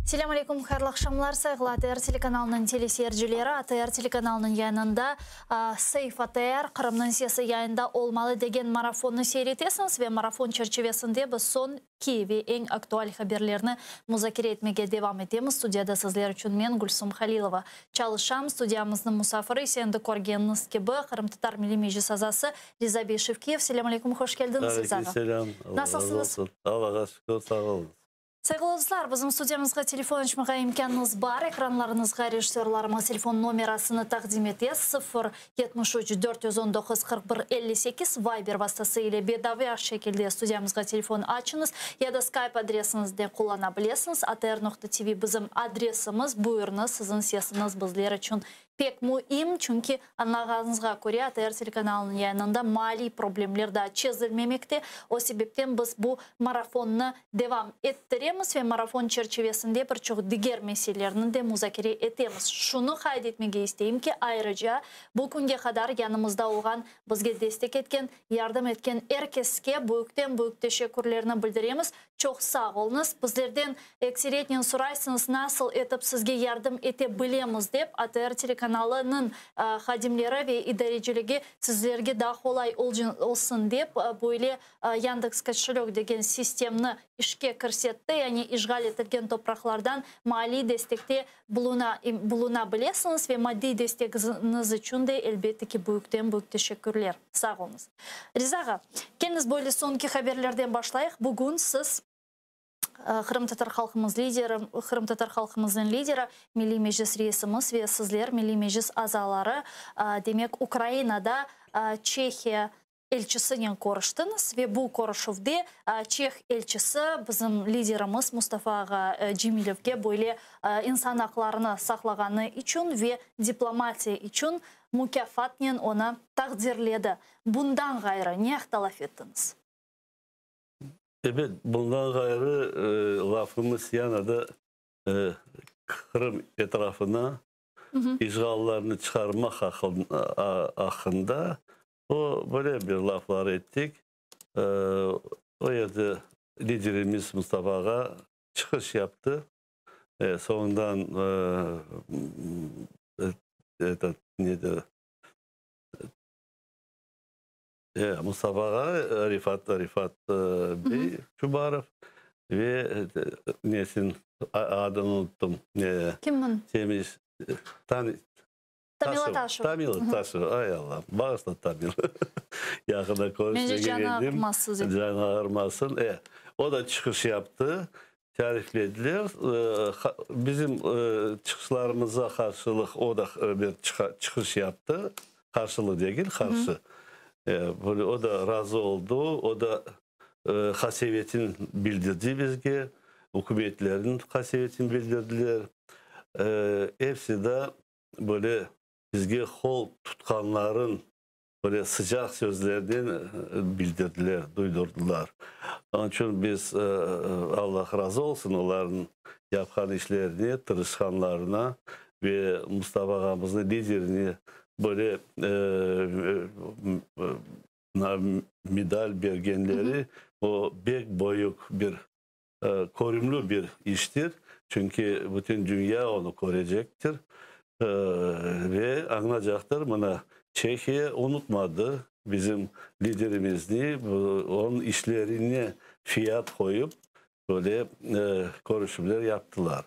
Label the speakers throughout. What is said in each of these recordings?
Speaker 1: Selâm aleyküm, hayırlı aqşamlar, sayğılı ATR telekanalınıñ teleseyircileri. ATR telekanalınıñ yayınında Save ATR, Qırımnıñ sesi yayında olmalı degen marafonnı seyir etesiñiz ve marafon çerçivesinde biz soñki ve eñ aktual haberlerni muzakere etmege devam etemiz. Studiyada sizler içün men, Gülsum Halilova, çalışam. Studiyamıznıñ musafiri ise endi körgeniñiz kibi, Qırımtatar Milliy Meclis azası Riza bey Şevkiyev. Selâm aleyküm, hoş keldiñiz, Riza ağa.
Speaker 2: Aleyküm selâm, Allah razı olsun. Allağa şükür, sağ oluñız.
Speaker 1: Sayğılı dostlar, bizim studiyamızğa telefon açmağa imkânıñız bar. Ekranlarıñızğa rejissörlarımız telefon nomerasını taqdim ete, 0 73 419 41 58, Viber vastası ile bedava şekilde studiyamızğa telefon açıñız ya da Skype adresiñizni de qullana bilesiñiz, atr.tv bizim adresimiz. Buyurıñız, siziñ sesiñiz bizler içün Pek müim, çünki, añlağanıñızğa köre, ATR telekanalınıñ yayınında maliy problemler daa çezilmemekte. O sebepten biz bu marafonnı devam ettiremiz ve marafon çerçivesinde bir çoq diger meselelerni de muzakere etemiz. Şunı qayd etmege isteyim ki, ayrıca, bu künge qadar yanımızda olğan, bizge destek etken, yardım etken er keske büyükten-büyük teşekkürlerni bildiremiz. Çoq sağ oluñız. Bizlerden ekseriyetnen soraysıñız, nasıl etip sizge yardım ete bilemiz dep, ATR telekanalınıñ hadimleri ve idareciligi sizlerge daa qolay olsun dep, böyle Yandeks Koşelök degen sistemni işke kirsetti, yani işğal etilgen topraqlardan maliy destekte buluna buluna bilesiñiz ve maddiy destegiñiz içün de, elbette ki, büyükten-büyük teşekkürler. Sağ oluñız. Riza ağa, keliñiz böyle soñki haberlerden başlayıq. Bugün siz qırımtatar halqımız lideri, qırımtatar halqımıznıñ lideri, Milliy Meclis reisimiz ve sizler, Milliy Meclis azaları, demek, Ukrainada Çehiya elçisinen körüştiñiz ve bu körüşüvde çeh elçisi bizim liderimiz Mustafa ağa Cemilevge böyle insan aqlarını saqlağanı içün ve diplomatiya içün mukâfatnen onı taqdirledi. Bundan ğayrı ne aqta laf ettiñiz?
Speaker 2: Ebet, bundan ğayrı lafımız yana da Qırım etrafına işğallarnı çıqarmaq aqqında O, böyle bir laflar ettik. O yerde liderimiz Mustafa ağa çıqış yaptı. Soñundan etot, neydi, Mustafa ağa, Refat, Refat bey Çubarov ve nesin adını unuttım.
Speaker 1: Kimniñ?
Speaker 2: Temiz,
Speaker 1: Tamila Taşeva.
Speaker 2: Tamila Taşeva, ay Allam, bağışla Tamila. Yaqında körüşmege
Speaker 1: Mence canı
Speaker 2: edim.
Speaker 1: ağırmaz siziñ.
Speaker 2: Canı ağırmasın. E, o da çıqış yaptı, tariflediler. Bizim çıqışlarımıza qarşılıq o da bir çıqış yaptı. Qarşılıq degil, qarşı. Böyle o da razı oldı, o da qasevetin bildirdi bizge, ükümetlerniñ qasevetin bildirdiler. Episi de böyle bizge qol tutqanların böyle sıcaq sözlerden bildirdiler, duydurdılar. Onıñ içün biz, Allah razı olsun olarnıñ yapqan işlerine, tırışqanlarına ve Mustafa ağamıznıñ liderine böyle medal bergenleri, o bek böyük bir körümli bir iştir, çünki bütün dünya onı körecektir ve añlacaqtır, mına, Çehiya unutmadı bizim liderimizni, onıñ işlerine fiyat qoyıp, böyle körüşüvler yaptılar.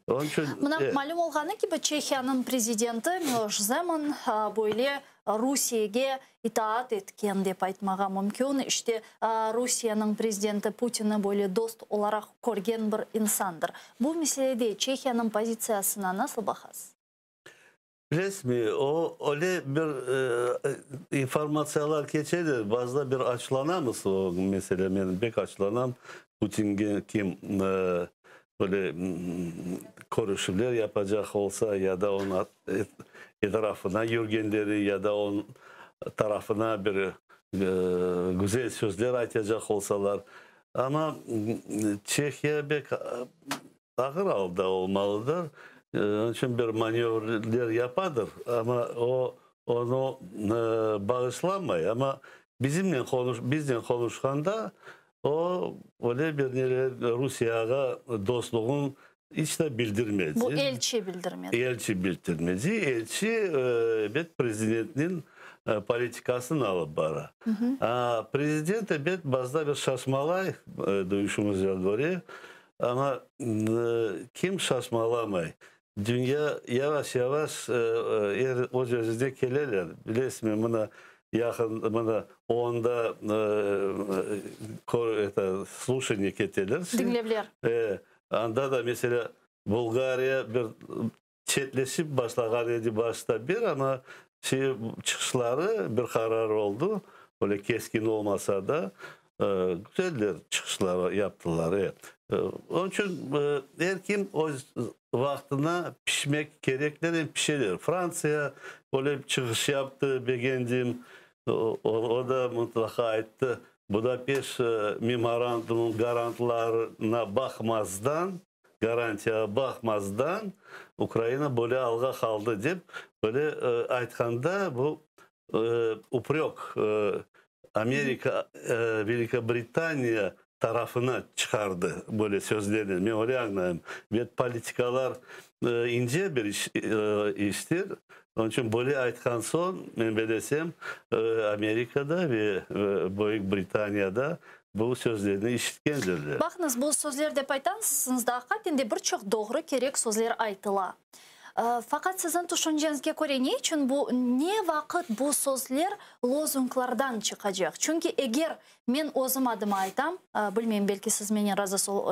Speaker 2: Onıñ içün.
Speaker 1: Mına, malüm olğanı kibi, Çehiyanıñ prezidenti Miloş Zeman böyle Rusiyege itaat etken dep aytmağa mümkün. İşte, Rusiyeniñ prezidenti Putinni böyle dost olaraq körgen bir insandır. Bu meselede Çehiyanıñ pozitsiyasına nasıl baqasız?
Speaker 2: Bilesizmi, o öyle bir informatsiyalar keçeler, bazıda bir açılanamız o mesele, men pek açılanam, Putinge kim böyle körüşüvler yapacaq olsa ya da onıñ etrafına yürgenleri ya da onıñ tarafına bir güzel sözler aytacaq olsalar, amma Çehiya bek ağır alda olmalıdır, onıñ içün bir manevrler yapadır, amma o onı bağışlamay, amma bizimnen biznen qonuşqanda o öyle bir neler Rusiyağa dostluğın. İç de bildirmedi.
Speaker 1: Bu elçi bildirmedi.
Speaker 2: Elçi bildirmedi. Elçi, ebet, prezidentniñ politikasını alıp bara. Prezident, ebet, bazıda bir şaşmalay, duyuşımızğa köre, amma kim şaşmalamay? Dünya yavaş-yavaş er öz-özüne keleler. Bilesizmi, mına yaqın, mına onda sluşaniye keteler.
Speaker 1: Diñlevler.
Speaker 2: Anda da, meselâ, Bulgariya bir çetleşip başlağan edi başta bir, amma şey, çıqışları bir qarar oldı, öyle keskin olmasa da, güzeller çıqışlar yaptılar. Onıñ içün er kim öz vaqtına pişmek kerekler, em pişeler. Frantsiya öyle çıqış yaptı, begendim, o da mıtlaqa ayttı, Budapeşt memorandumınıñ garantlarına baqmazdan, garantiyağa baqmazdan, Ukraina böyle alğa qaldı dep, böyle aytqanda, bu uprek Amerika, Velikobritaniya tarafına çıqardı böyle sözlernen, men öyle añlayım. Bet politikalar ince bir iştir, onıñ içün böyle aytqan soñ, men belesem, Amerikada ve Böyük Britaniyada bu sözlerni işitkendirler.
Speaker 1: Baqıñız, bu sözler dep aytansıñız da, aqiqaten de bir çoq doğru, kerek sözler aytıla. Faqat siziñ tüşünceñizge köre, ne içün bu, ne vaqıt bu sözler lozunglardan çıqacaq? Çünki eger Men özüm adıma aytam, bilmeyim, belki siz menen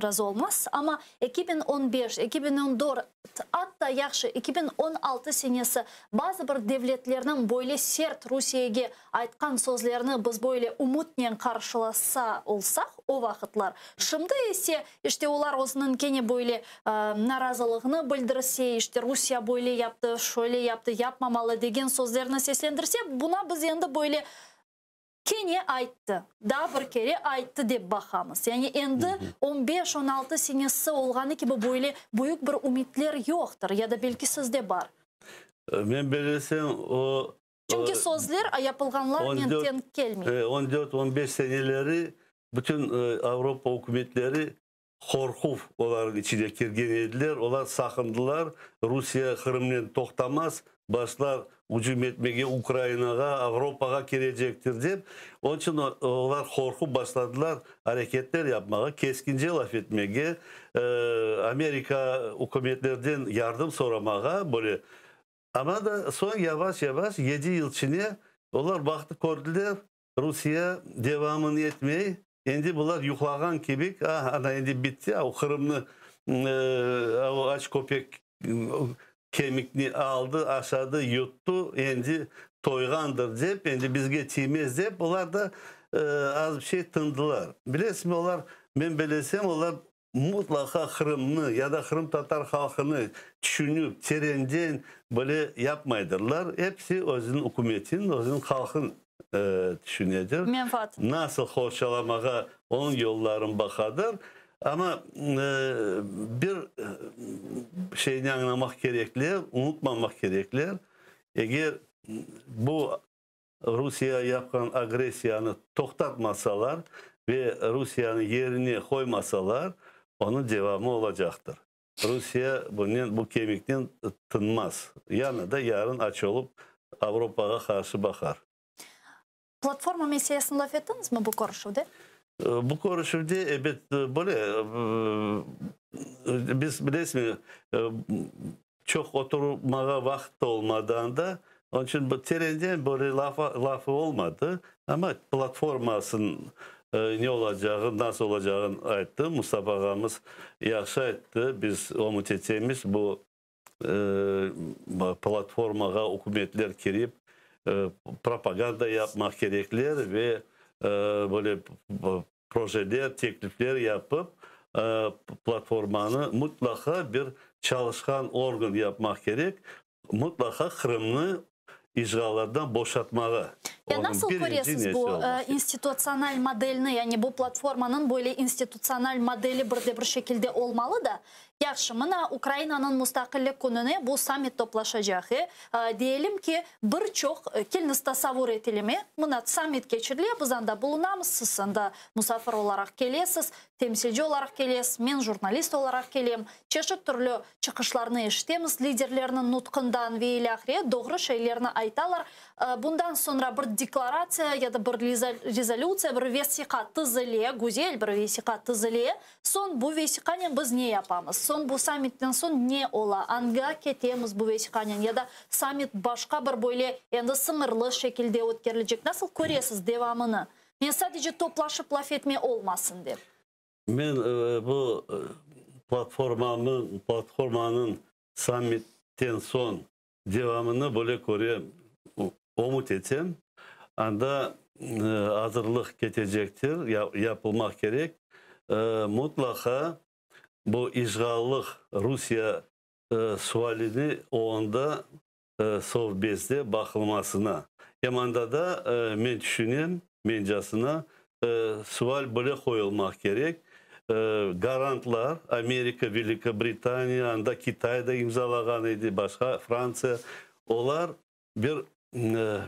Speaker 1: razı olmazsız, amma 2015, 2014, atta yahşı 2016 senesi bazı bir devletlerniñ böyle sert Rusiyege aytqan sözlerini biz böyle ümütnen qarşılasa olsaq o vaqıtlar, şimdi ise, işte, olar özüniñ kene böyle narazılığını bildirse, işte, Rusiye böyle yaptı, şöyle yaptı, yapmamalı degen sözlerini seslendirse, buna biz endi böyle Kene ayttı, daa bir kere ayttı dep baqamız. Yani endi on beş, on altı senesi olğanı kibi böyle büyük bir ümütler yoqtır, ya da belki sizde bar?
Speaker 2: Men belesem, o.
Speaker 1: Çünki sözler yapılğanlarnen teñ kelmey.
Speaker 2: On dört, on beş seneleri bütün Avropa ükümetleri Qorquv olarnıñ içine kirgen ediler, olar saqındılar, Rusiye Qırımnen toqtamaz, başlar ücüm etmege Ukrainağa, Avropağa kirecektir dep. Onıñ içün olar qorqup başladılar areketler yapmağa, keskince laf etmege, Amerika ükümetlerden yardım soramağa, böyle. Amma da soñ yavaş-yavaş yedi yıl içine olar baqtı, kördiler, Rusiye devamını etmey, endi bular yuqlağan kibik, ah, ana endi bitti, o Qırımnı o aç köpek kemikni aldı, aşadı, yuttı, endi toyğandır dep, endi bizge tiymez dep, olar da az bir şey tındılar. Bilesizmi, olar, men belesem, olar Mutlaqa Qırımnı ya da qırımtatar halqını tüşünip, terenden böyle yapmaydırlar. Episi özüniñ ükümetin, özüniñ halqın tüşünedir.
Speaker 1: Menfaat.
Speaker 2: Nasıl qorçalamağa onıñ yolların baqadır. Amma bir şeyni añlamaq kerekler, unutmamaq kerekler, eger bu Rusiye yapqan agressiyanı toqtatmasalar ve Rusiyeni yerine qoymasalar, onıñ devamı olacaqtır. Rusiye bunen, bu kemiknen tınmaz. Yanı da yarın aç olıp Avropağa qarşı baqar.
Speaker 1: Platforma meselesini laf ettiñizmi bu körüşüvde?
Speaker 2: Bu körüşüvde, ebet, böyle, biz, bilesizmi, çoq oturmağa vaqıt da olmadı anda, onıñ içün bu terenden böyle lafı olmadı, amma platformasınıñ ne olacağı, nasıl olacağını ayttı. Mustafa ağamız yahşı ayttı, biz ümüt etemiz, bu platformağa ükümetler kirip, propaganda yapmaq kerekler ve böyle projeler, teklifler yapıp, platformanı mutlaqa bir çalışqan organ yapmaq kerek, mutlaqa Qırımnı işğallardan boşatmağa.
Speaker 1: Ya
Speaker 2: Onıñ
Speaker 1: nasıl
Speaker 2: birinci
Speaker 1: köresiz
Speaker 2: nesi
Speaker 1: bu
Speaker 2: olmaq kerek.
Speaker 1: institutsional modelni, yani bu platformanıñ böyle institutsional modeli bir de bir şekilde olmalı da? Yahşı, mına Ukrainanıñ mustaqillik kününe bu sammit toplaşacaq, e? Deyelim ki, bir çoq, keliñiz tasavvur etelim, e? Mına sammit keçirile, biz anda bulunamız, siz anda musafir olaraq kelesiz, temsilci olaraq kelesiz, men jurnalist olaraq kelem, çeşit türlü çıqışlarnı eşitemiz liderlerniñ nutqından ve ilâhre, doğru şeylerni aytalar. Bundan soñra bir deklaratsiya ya da bir rezolütsiya, bir vesiqa tizile, güzel bir vesiqa tizile. Soñ bu vesiqanen biz ne yapamız? Soñ bu sammitten soñ ne ola? Anga ketemiz bu vesiqanen ya da sammit başqa bir böyle endi sıñırlı şekilde ötkerilecek? Nasıl köresiz devamını? Men sadece toplaşıp laf etme olmasın dep.
Speaker 2: Men bu platformamı, platformanıñ sammitten soñ devamını böyle körem, ümüt etem. Anda azırlıq ketecektir, yapılmaq kerek. Mutlaqa bu işğallıq Rusiye sualini onda sovbezde baqılmasına. Em anda da, men tüşünem, mencasına, sual böyle qoyulmaq kerek, garantlar, Amerika, Velikobritaniya, anda Kitay da imzalağan edi, başqa, Frantsiya, olar bir,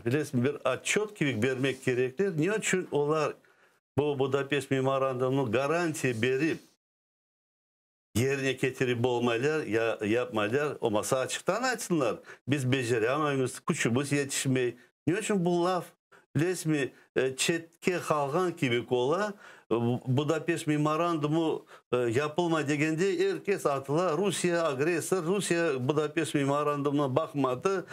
Speaker 2: bilesiñ, bir otçöt kibi bermek kerekler, ne içün olar bu Budapeşt memorandumını garantiya berip, yerine ketirip olmaylar, ya yapmaylar, olmasa açıqtan aytsınlar, biz beceremaymız, küçümiz yetişmey. Ne içün bu laf, bilesizmi, çetke qalğan kibi ola, Budapeşt memorandumı yapılmay degende, er kes atıla, Rusiye agressor, Rusiye Budapeşt memorandumına baqmadı,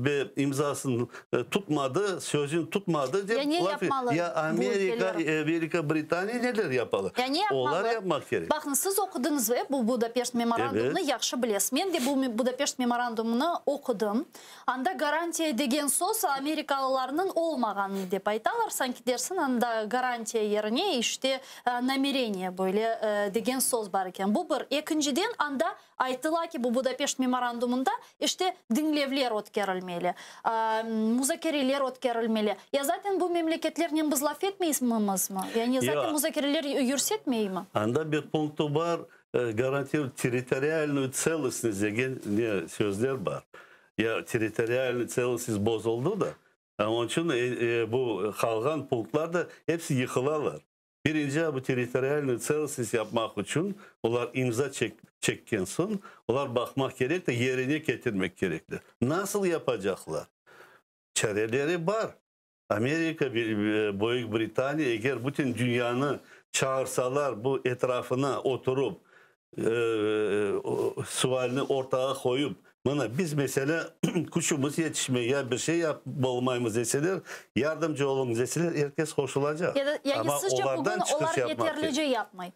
Speaker 2: ve imzasını tutmadı, sözüni tutmadı dep
Speaker 1: Ya ne
Speaker 2: laf
Speaker 1: yapmalı
Speaker 2: ya
Speaker 1: bu
Speaker 2: Amerika,
Speaker 1: ülkeler?
Speaker 2: Velikobritaniya neler yapalı?
Speaker 1: Ya ne yapmalı?
Speaker 2: Olar yapmaq kerek.
Speaker 1: Baqıñ, siz oqudıñız ve bu Budapeşt memorandumını
Speaker 2: Evet.
Speaker 1: yahşı bilesiz. Men de bu Budapeşt memorandumını oqudım. Anda garantiya degen söz amerikalılarnıñ olmağanını dep aytalar. Sanki dersiñ anda garantiya yerine işte namereniye böyle degen söz bar eken. Bu bir. Ekinciden, anda Aytıla ki, bu Budapeşt memorandumında işte diñlevler ötkerilmeli, muzakereler ötkerilmeli. Ya zaten bu memleketlernen biz laf etmeymizmi? Yani zaten muzakereler yürsetmeymi?
Speaker 2: Anda bir punktı bar, garantirovat territorialnuyu tselostnost degen ne sözler bar. Ya territorialnıy tselostnost bozuldı da, onıñ içün bu qalğan punktlar da episi yıqılalar. Birinci bu territorialnıy tselostnost yapmaq içün olar imza çekken soñ, olar baqmaq kerek de, yerine ketirmek kerekler. Nasıl yapacaqlar? Çareleri bar. Amerika, Büyük Britaniya eger bütün dünyanı çağırsalar bu etrafına oturıp, sualni ortağa qoyup, mına biz, meselâ, küçümiz yetişmey, ya bir şey yapıp olmaymız deseler, yardımcı oluñız deseler, er kes qoşulacaq.
Speaker 1: Ya da, yani
Speaker 2: Amma
Speaker 1: sizce
Speaker 2: olardan
Speaker 1: bugün
Speaker 2: çıqış
Speaker 1: olar
Speaker 2: yapmaq
Speaker 1: yeterlice
Speaker 2: kerek.
Speaker 1: yapmay?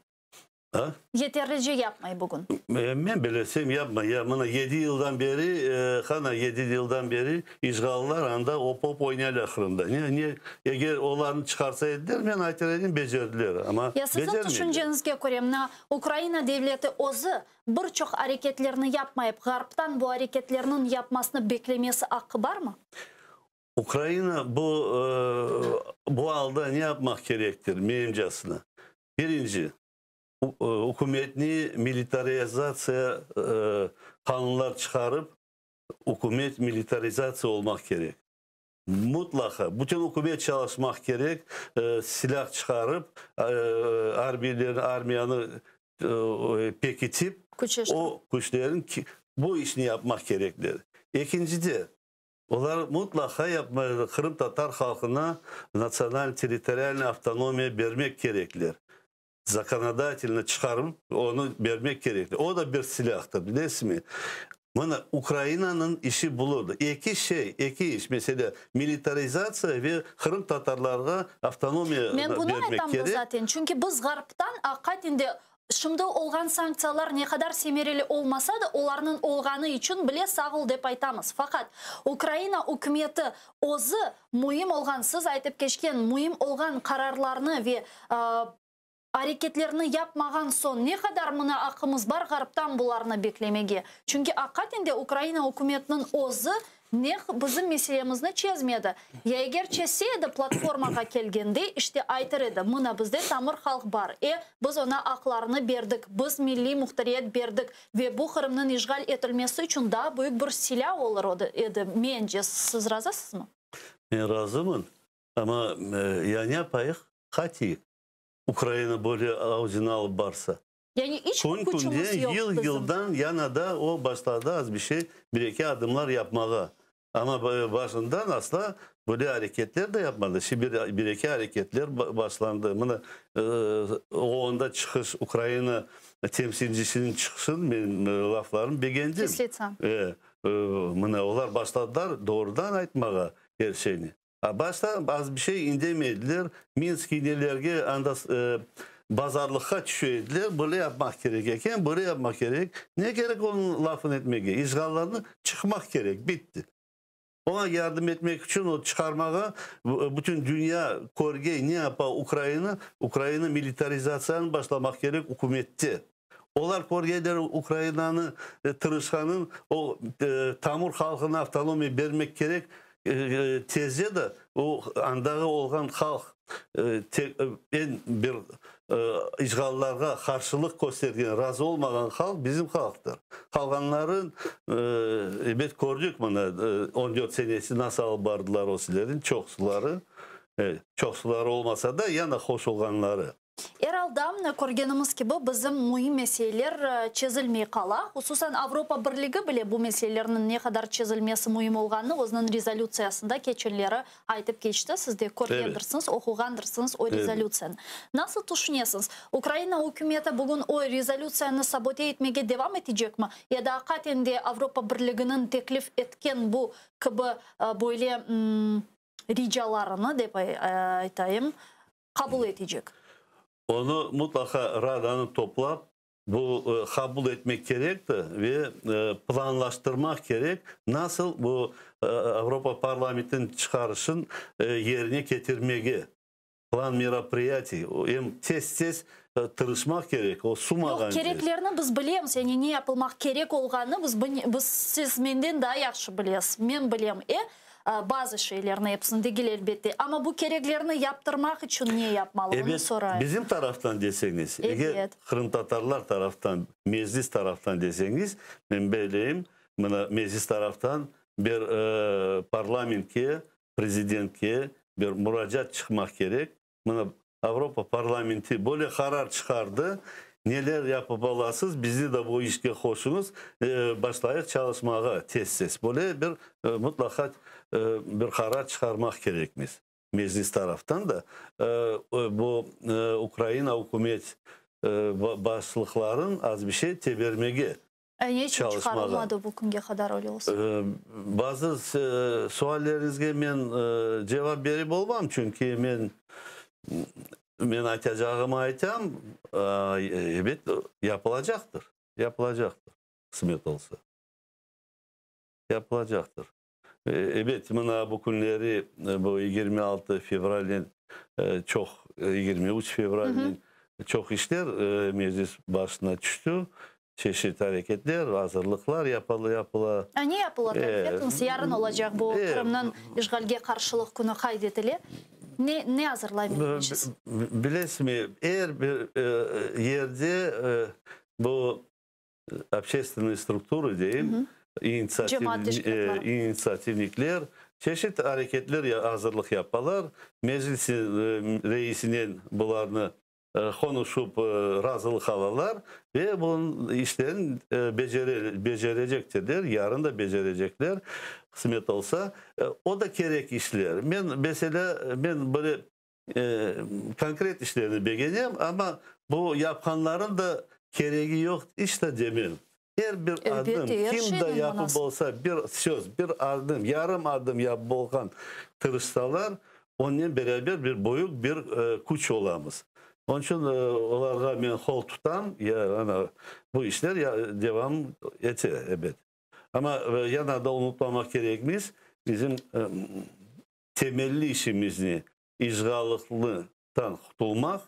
Speaker 2: A?
Speaker 1: Yeterlice yapmay bugün.
Speaker 2: Men bilesem, yapmay. Ya mına yedi yıldan beri, qana, yedi yıldan beri işğallılar anda op-op oynaylar Qırımda. Ne, ne, eger olarnı çıqarsa ediler, men aytır edim, becerdiler. Amma
Speaker 1: Ya siziñ
Speaker 2: becermeyler.
Speaker 1: tüşünceñizge köre, mına Ukraina devleti özü bir çoq areketlerni yapmayıp, Ğarptan bu areketlerniñ yapmasını beklemesi aqqı barmı?
Speaker 2: Ukraina bu, bu alda ne yapmaq kerektir, menimcasına? Birinci, ükümetni militarizatsiya qanunlar çıqarıp, ükümet militarizatsiya olmaq kerek. Mutlaqa bütün ükümet çalışmaq kerek, silâh çıqarıp, arbiylerni, armiyanı pekitip, o küçlerin bu işni yapmaq kerekler. Ekincide, olar mutlaqa yapmalı, qırımtatar halqına natsional-territorialnıy avtonomiya bermek kerekler. Zakonodatelno çıqarıp, onı bermek kerekler. O da bir silâhtır, bilesizmi? Mına, Ukrainanıñ işi bulurdı. Eki şey, eki iş, meselâ, militarizatsiya ve qırımtatarlarğa avtonomiya
Speaker 1: Men bunı
Speaker 2: bermek
Speaker 1: aytam da
Speaker 2: kerek.
Speaker 1: zaten, çünki biz Ğarptan aqaten de şimdi olğan sanktsiyalar ne qadar semereli olmasa da, olarnıñ olğanı içün bile sağ ol dep aytamız. Faqat Ukraina ükümeti özü müim olğan, siz aytıp keçken müim olğan qararlarnı ve Areketlerni yapmağan soñ ne qadar mına aqqımız bar Ğarptan bularnı beklemege? Çünki aqaten de Ukraina ükümetiniñ özü Ne bizim meselemizni çezmedi. Ya eger çezse edi, platformağa kelgende, işte aytır edi, mına bizde tamır halq bar, e, biz oña aqlarını berdik, biz milliy muhtariyet berdik ve bu Qırımnıñ işğal etilmesi içün daa büyük bir silâ olur edi, mence. Siz razısızmı?
Speaker 2: Men razımın, amma ya ne yapayıq, qatiyik, Ukraina böyle auzını alıp barsa?
Speaker 1: Yani iç bir
Speaker 2: Kün
Speaker 1: küçümiz
Speaker 2: künden,
Speaker 1: yoq
Speaker 2: yıl
Speaker 1: bizim.
Speaker 2: yıldan yana da o başladı az bir şey, bir-eki adımlar yapmağa. Amma başından asla böyle areketler de yapmadı. Şimdi bir-eki areketler başlandı. Mına OONda çıqış, Ukraina temsilcisiniñ çıqışın men laflarını begendim.
Speaker 1: Kislitsa.
Speaker 2: Mına olar başladılar doğrudan aytmağa er şeyni. A başta az bir şey indemediler, Minsk inelerge anda bazarlıqqa tüşe ediler, böyle yapmaq kerek eken, böyle yapmaq kerek. Ne kerek onıñ lafını etmege, işğallarnı çıqmaq kerek, bitti. Oña yardım etmek içün o çıqarmağa bütün dünya körgey ne yapa Ukraina, Ukraina militarizatsiyanı başlamaq kerek ükümette. Olar körgeyler Ukrainanı tırışqanın, o tamır halqına avtonomiya bermek kerek, tezce de o andağı olğan halq eñ bir işğallarğa qarşılıq köstergen, razı olmağan halq bizim halqtır. Qalğanları, ebet, kördik mına 14 senesi nasıl alıp bardılar özlerini, çoqsuları, çoqsuları olmasa da, yana qoşulğanları.
Speaker 1: Er alda, körgenimiz kibi, bizim müim meseleler çezilmey qala. Hususan, Avropa Birligi bile bu meselelerniñ ne qadar çezilmesi müim olğanını özüniñ rezolütsiyasında keçenleri aytıp keçti. Siz de körgendirsiñiz, oquğandırsıñız o rezolütsiyanı. Nasıl tüşünesiñiz, Ukraina ükümeti bugün o rezolütsiyanı sabote etmege devam etecekmi ya da aqaten de Avropa Birliginiñ teklif etken bu kibi böyle ricalarını, dep aytayım, qabul etecek?
Speaker 2: Onı mutlaqa Radanı toplap, bu qabul etmek kerekti ve planlaştırmaq kerek, nasıl bu Avropa Parlamentiniñ çıqarışın yerine ketirmege. Plan meropriyatiy, em tez-tez tırışmaq kerek, o sumağance.
Speaker 1: Yoq, kereklerni biz bilemiz, yani ne yapılmaq kerek olğanını biz, biz, siz menden daa yahşı bilesiz, men bilem, e. Bazı şeylerni, episini degil, elbette. Amma bu kereklerni yaptırmaq içün ne yapmalı, onı sorayım.
Speaker 2: Ebet, bizim taraftan deseñiz, eger qırımtatarlar taraftan, Meclis taraftan deseñiz, men beleyim, mına, Meclis taraftan bir parlamentke, prezidentke bir muracaat çıqmaq kerek, Mına, Avropa parlamenti böyle qarar çıqardı, neler yapıp olasız, bizni de bu işke qoşuñız, başlayıq çalışmağa tez-tez. Böyle bir mutlaqa bir qarar çıqarmaq kerekmiz Meclis taraftan da. Bu Ukraina ükümet başlıqların az bir şey tebermege
Speaker 1: Ne içün
Speaker 2: çalışmağa.
Speaker 1: çıqarılmadı bu künge qadar öyle olsa?
Speaker 2: Bazı sualleriñizge men cevap berip olmam, çünki men men aytacağımı aytam, ebet, yapılacaqtır, yapılacaqtır, qısmet olsa, yapılacaqtır. Ebet, mına bu künleri, bu 26 fevralden çoq, 23 fevralden çoq işler Meclis başına tüşti. Çeşit areketler, azırlıqlar yapıla.
Speaker 1: A ne yapıla, tarif etiñiz? Yarın olacaq bu Qırımnıñ işğalge qarşılıq künü qayd etile. Ne, ne azırlay Meclis?
Speaker 2: Bilesizmi, er bir yerde bu Obşestvennoye struktura deyim, initsiativnikler çeşit areketler azırlıq yapalar. Meclis reisinen bularnı qonuşıp razılıq alalar ve bunıñ işlerini becerecektirler, yarın da becerecekler, qısmet olsa. O da kerek işler. Men, meselâ, men böyle Konkret işlerni begenem, amma bu yapqanların da keregi yoq iç de demem. Er bir adım, kim de yapıp olsa, bir söz, bir adım, yarım adım yapıp olğan tırışsalar, onnen beraber bir büyük bir küç olamız. Onıñ içün olarğa men qol tutam, bu işler devam ete, ebet. Amma yana da unutmamaq kerekmiz, bizim Temelli işimizni, işğallıqtan qutulmaq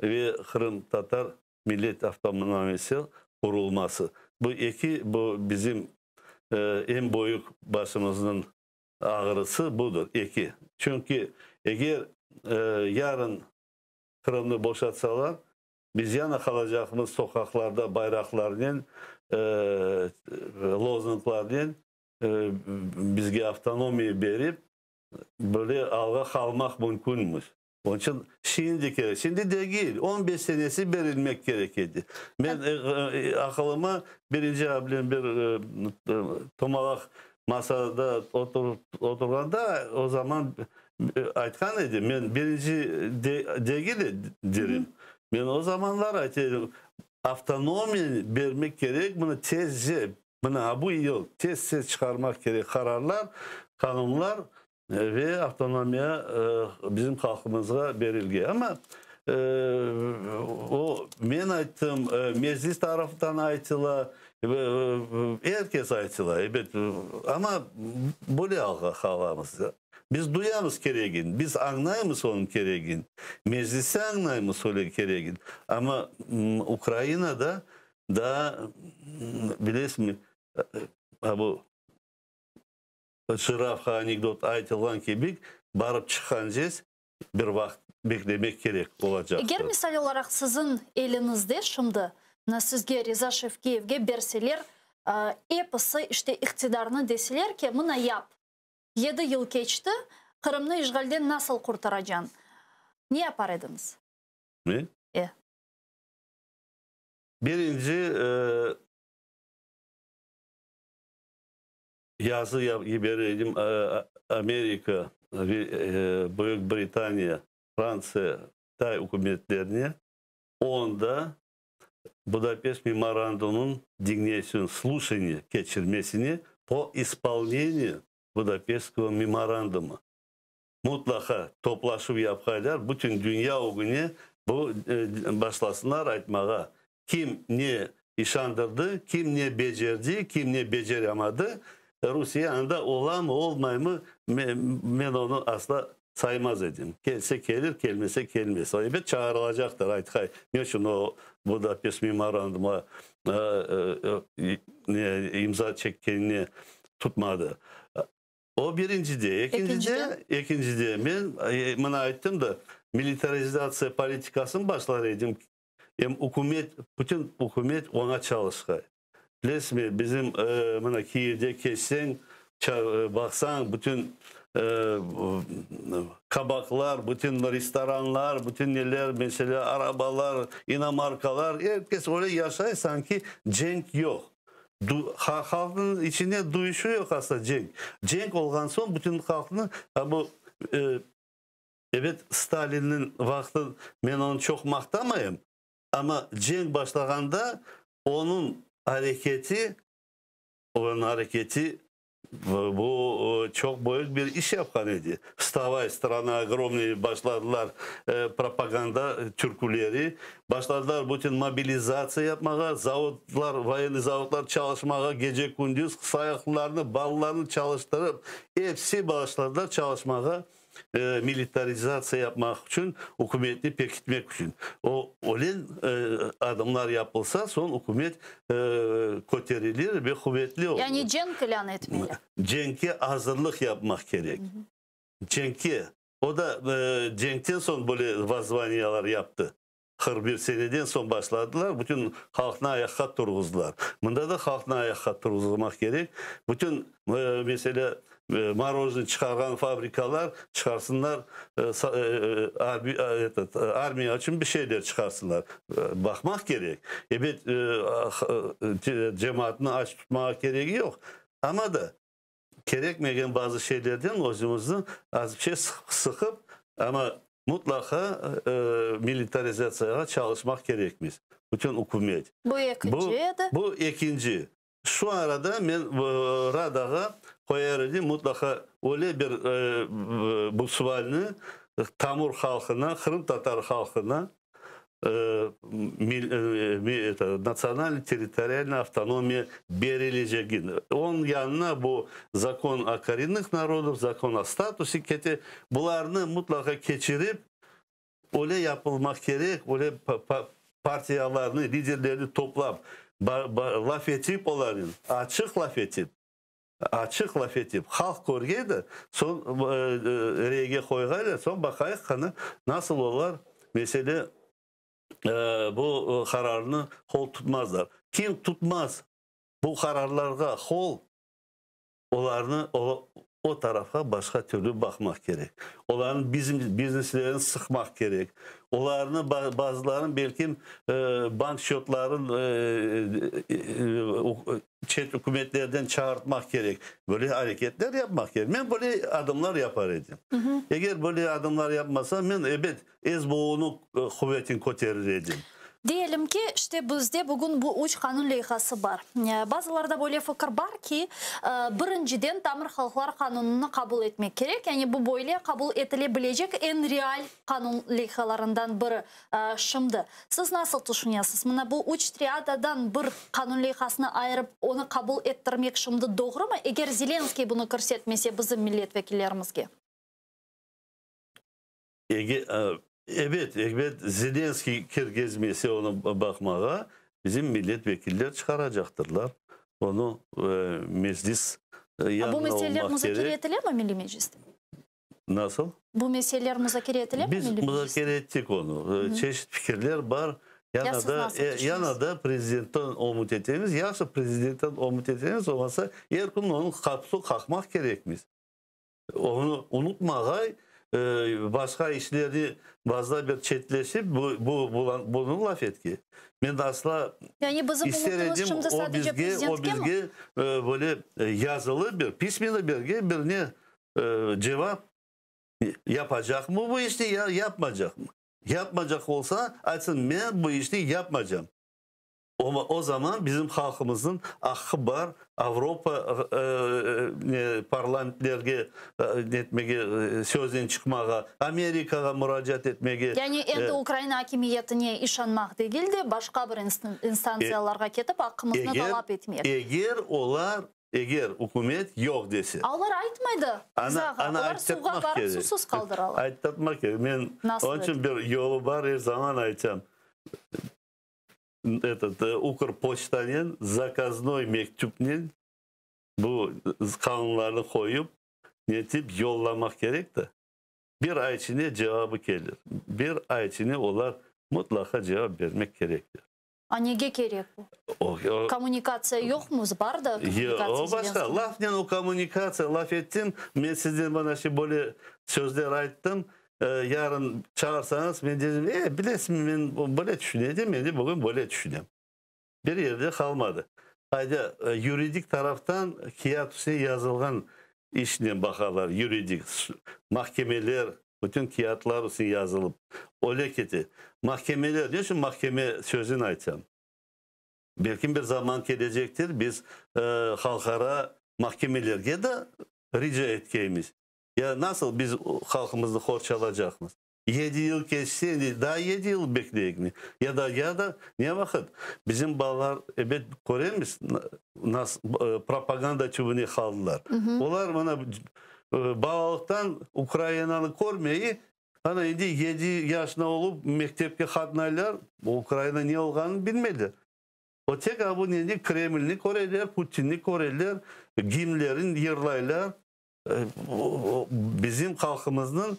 Speaker 2: ve qırımtatar millet avtonomiyası qurulması. Bu eki, bu bizim. Eñ büyük başımıznıñ ağrısı budır, eki. Çünki eger yarın Qırımnı boşatsalar, biz yana qalacaqmız soqaqlarda bayraqlarnen, lozunglarnen, bizge avtonomiya berip, böyle alğa qalmaq mümkünmiz. Onıñ içün şimdi kerek, şimdi degil, 15 senesi berilmek kerek edi. Men aqılıma birinci abilen bir tomalaq masada oturğanda, o zaman aytqan edim, men birinci degil derim, men o zamanlar ayta edim, avtonomiya bermek kerek, bunı tezce, mına bu yıl tez-tez çıqarmaq kerek qararlar, qanunlar, Ve avtonomiya bizim halqımızğa berilge. Amma o, men ayttım, Meclis tarafından aytıla, er kes aytıla, ebet, amma böyle alğa qalamız. Biz duyamız keregin, biz añlaymız onıñ keregin, Mecliste añlaymız öyle keregin, amma Ukrainada daa, bilesizmi, bu Jırafqa anekdot aytılğan kibi, barıp çıqqancez bir vaqıt beklemek kerek olacaqtır.
Speaker 1: Eger misal olaraq siziñ elinizde şimdi, mına sizge, Riza Şevkiyevge berseler, episi işte iqtidarnı deseler ki, mına yap, yedi yıl keçti, Qırımnı işğalden nasıl qurtaracañ? Ne yapar ediñiz?
Speaker 2: Men?
Speaker 1: E.
Speaker 2: Birinci, Yazı yiberir edim Amerika, Büyük Britaniya, Frantsiya, Qıtay ükümetlerine, onda Budapeşt memorandumınıñ diñleşüv, sluşaniye, keçirmesine po ispolneniyu Budapeştskogo memoranduma mutlaqa toplaşuv yapqaylar, bütün dünya ögüne bu başlasınlar aytmağa, kim ne işandırdı, kim ne becerdi, kim ne beceremadı, Rusiye anda olamı, olmaymı, men onı asla saymaz edim. Kelse kelir, kelmese kelmez. Ebet çağırılacaqtır, aytqay, ne içün o Budapest memorandumğa imza çekkenine tutmadı. O birincide. Ekincide, ekincide men mına ayttım da, militarizatsiya politikasını başlar edim. Em ükümet, bütün ükümet oña çalışqay. Bilesizmi, bizim mına Kiyevde keçseñ, baqsañ, bütün kabaklar, bütün restoranlar, bütün neler, meselâ, arabalar, inomarkalar, er kes öyle yaşay, sanki cenk yoq. Halqnıñ içinde duyuşı yoq asla cenk. Cenk olğan soñ bütün halqnı, bu, ebet, Stalinniñ vaqtı, men onı çoq maqtamayım, amma cenk başlağanda onıñ areketi, onıñ areketi Bu çoq büyük bir iş yapqan edi. Vstavay, strana ogromnaya başladılar propaganda türküleri, başladılar bütün mobilizatsiya yapmağa, zavodlar, voyennıy zavodlar çalışmağa gece-kündüz, sayaqlılarnı, balalarnı çalıştırıp, episi başladılar çalışmağa. Militarizatsiya yapmaq içün, ükümetni pekitmek içün. O, öyle adımlar yapılsa, soñ ükümet köterilir ve quvetli olur.
Speaker 1: Yani cenk ilân etmeli.
Speaker 2: Cenkke azırlıq yapmaq kerek. Cenkke. O da cenkten soñ böyle vozvaniyalar yaptı. 41 seneden soñ başladılar, bütün halqnı ayaqqa turğuzdılar. Mında da halqnı ayaqqa turğuzmaq kerek. Bütün, meselâ, morojnıy çıqarğan fabrikalar çıqarsınlar, etot, armiya içün bir şeyler çıqarsınlar. Baqmaq kerek. Ebet, cemaatnı aç tutmağa keregi yoq. Amma da kerekmegen bazı şeylerden özümizni az bir şey sıqıp, amma mutlaqa militarizatsiyağa çalışmaq kerekmiz, bütün ükümet.
Speaker 1: Bu ekinci edi.
Speaker 2: Bu ekinci. Şu arada men Radağa qoyar edim mutlaqa öyle bir bu sualni tamır halqına, qırımtatar halqına, Natsional-territorialnaya avtonomiya berilecegini. Onıñ yanına bu Zakon o korennıh narodov, Zakon o statuse kete. Bularnı mutlaqa keçirip, öyle yapılmaq kerek, öyle partiyalarnı, liderlerni toplap, laf etip olarnen, açıq laf etip. Açıq laf etip, halq körgeydi, soñ reyge qoyğaylar, soñ baqayıq qani, nasıl olar mesele bu qararnı qol tutmazlar. Kim tutmaz bu qararlarğa qol, olarnı o tarafqa başqa türlü baqmaq kerek. Olarnıñ bizneslerini sıqmaq kerek. Olarnı bazılarınıñ belkim bank schetların çet ükümetlerden çağırtmaq kerek. Böyle areketler yapmaq kerek. Men böyle adımlar yapar edim. Eger böyle adımlar yapmasam, men, ebet, SBUnıñ quvetini köterir edim.
Speaker 1: Diyelim ki, işte bizde bugün bu üç qanun leyhası bar. Bazılarda böyle fikir bar ki, birinciden tamır halqlar qanunını qabul etmek kerek, yani bu böyle qabul etile bilecek eñ real qanun leyhalarından biri şimdi. Siz nasıl tüşünesiz, mına bu üç triadadan bir qanun leyhasını ayırıp, onı qabul ettirmek şimdi doğrumı, eger Zelenskıy bunı kirsetmese bizim milletvekillerimizge?
Speaker 2: Ebet, ebet, Zelenskıy kirgizmese onı baqmağa, bizim milletvekiller çıqaracaqtırlar. Onı Meclis yanına
Speaker 1: Bu meseleler
Speaker 2: olmaq
Speaker 1: muzakere
Speaker 2: kerek.
Speaker 1: etilemi Milliy Mecliste?
Speaker 2: Nasıl?
Speaker 1: Bu meseleler muzakere etilemi
Speaker 2: Biz
Speaker 1: Milliy Mecliste?
Speaker 2: muzakere ettik onı. Çeşit fikirler bar.
Speaker 1: Ya siz
Speaker 2: Yana da,
Speaker 1: nasıl tüşünesiz?
Speaker 2: yana da prezidentten ümüt etemiz. Yahşı prezidentten ümüt etemiz, olmasa er kün onıñ qapısı qaqmaq kerekmiz. Onı unutmağay, başqa işlerni bazıda bir çetleşip, bu, bu, bunı laf etki. Men asla
Speaker 1: Yani bizim
Speaker 2: ister
Speaker 1: ümütimiz
Speaker 2: edim,
Speaker 1: şimdi
Speaker 2: o
Speaker 1: sadece
Speaker 2: bizge, o
Speaker 1: prezidentke mi?
Speaker 2: bizge böyle yazılı bir, pismeni berge bir ne cevap yapacaq mı bu işni, ya yapmaycaq mı? Yapmaycaq olsa, aytsın, men bu işni yapmaycam. O, o zaman bizim halqımıznıñ aqqı bar Avropa parlamentlerge etmege, söznen çıqmağa, Amerikağa muracaat etmege.
Speaker 1: Yani endi Ukraina akimiyetine işanmaq degil de, başqa bir instantsiyalarğa ketip aqqımıznı talap etmek.
Speaker 2: Eger olar, eger ükümet yoq dese.
Speaker 1: A olar aytmaydı,
Speaker 2: Ana,
Speaker 1: ağa,
Speaker 2: ana
Speaker 1: olar suvğa
Speaker 2: ayttırtmaq
Speaker 1: barıp
Speaker 2: kerek.
Speaker 1: suvsuz qaldıralar.
Speaker 2: Ayttırtmaq kerek. Men
Speaker 1: Nasıl
Speaker 2: onıñ içün bir yolu bar, er zaman aytam. Этот, Ukrpoçtanen zakaznoy mektüpnen bu qanunlarnı qoyıp, netip yollamaq kerek de. Bir ay içinde cevabı kelir. Bir ay içinde olar mutlaqa cevap bermek kerekler.
Speaker 1: A nege kerek bu?
Speaker 2: O,
Speaker 1: Kommunikatsiya yoqmı? Bar da kommunikatsiya
Speaker 2: o başqa.
Speaker 1: Zelenskiynen.
Speaker 2: Lafnen o kommunikatsiya, laf ettim. Men sizden bana şey böyle sözler ayttım. Yarın çağırsañız, men dedim, bilesiñ, men böyle tüşüne men de bugün böyle tüşünem. Bir yerde qalmadı. Ayda yuridik taraftan kâğıt üstüne yazılğan işnen baqalar, yuridik. Mahkemeler, bütün kâğıtlar üstüne yazılıp, öyle kete. Mahkemeler, ne içün mahkeme sözün aytsam? Belki bir zaman kelecektir, biz halqara mahkemelerge de rica etkeymiz. Ya nasıl biz halqımıznı qorçalacaqmız? 7 yıl keçse, daa 7 yıl bekleyik mi? Ya da ya da ne vaqıt? Bizim balalar, ebet, köremiz, nas, propaganda tübüne qaldılar. Olar mına balalıqtan Ukrainanı körmeyi, ana endi 7 yaşına olıp mektepke qatnaylar, Ukraina ne olğanını bilmeyler. O tek bu neni Kremlni köreler, Putinni köreler, gimnlerin yırlaylar. Bizim halqımıznıñ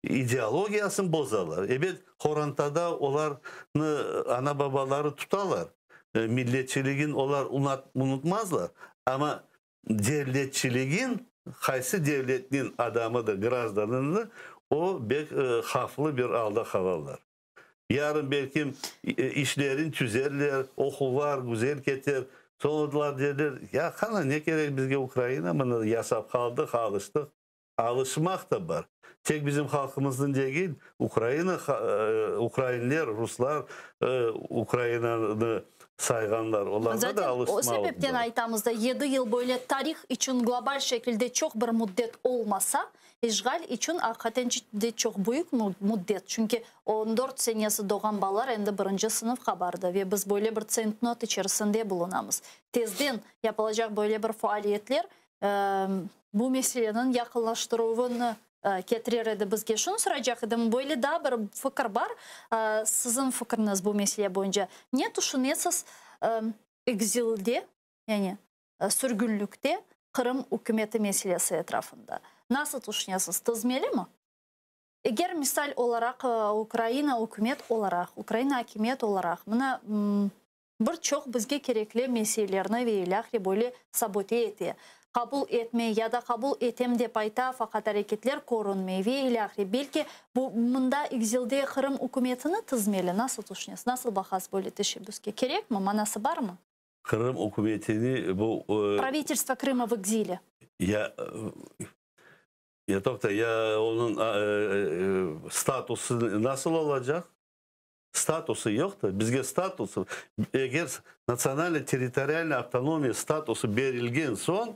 Speaker 2: ideologiyasını bozalar. Ebet, qorantada olarnı ana babaları tutalar. Milletçiligin olar unutmazlar. Amma devletçiligin, qaysı devletniñ adamıdır, grajdanını, o bek havflı bir alda qalarlar. Yarın belki işlerin tüzerler, oquvlar güzel keter. Soñ derler, ya qana ne kerek bizge Ukraina, mına yasap qaldıq, alıştıq. Alışmaq da bar. Tek bizim halqımıznıñ degil, Ukraina, ukrainler, ruslar Ukrainanı sayğanlar, olarğa da
Speaker 1: Zaten o
Speaker 2: alışmaq
Speaker 1: sebepten
Speaker 2: bar.
Speaker 1: aytamız da 7 yıl böyle tarih içün global şekilde çoq bir müddet olmasa, işğal içün aqiqaten de çoq büyük müddet. Çünki 14 senesi doğğan balalar endi birinci sınıfqa bardı ve biz böyle bir tseytnot içerisinde bulunamız. Tezden yapılacaq böyle bir faaliyetler bu meseleniñ yaqınlaştıruvını ketirer edi bizge. Şunı soracaq edim, böyle daa bir fikir bar, siziñ fikriñiz bu mesele boyunca. Ne tüşünesiz ekzilde, yani sürgünlikte? Qırım ükümeti meselesi etrafında. Nasıl tüşünesiz, tizmelimi? Eger misal olaraq Ukraina ükümet olaraq, Ukraina akimiyet olaraq mına bir çoq bizge kerekli meselelerni ve ilâhre böyle sabote ete, qabul etmey ya da qabul etem dep ayta, faqat areketler körünmey ve ilâhre, belki bu mında ekzilde Qırım ükümetini tizmeli? Nasıl tüşünesiz, nasıl baqasız böyle teşebbüske? Kerekmi, manası barmı?
Speaker 2: Qırım ükümetini bu...
Speaker 1: Pravitelstvo Krıma v ekzile.
Speaker 2: Ya, ya toqta, ya onıñ statusı nasıl olacaq? Statusı yoq da, bizge statusı, eger nasional-territorial avtonomiya statusı berilgen soñ,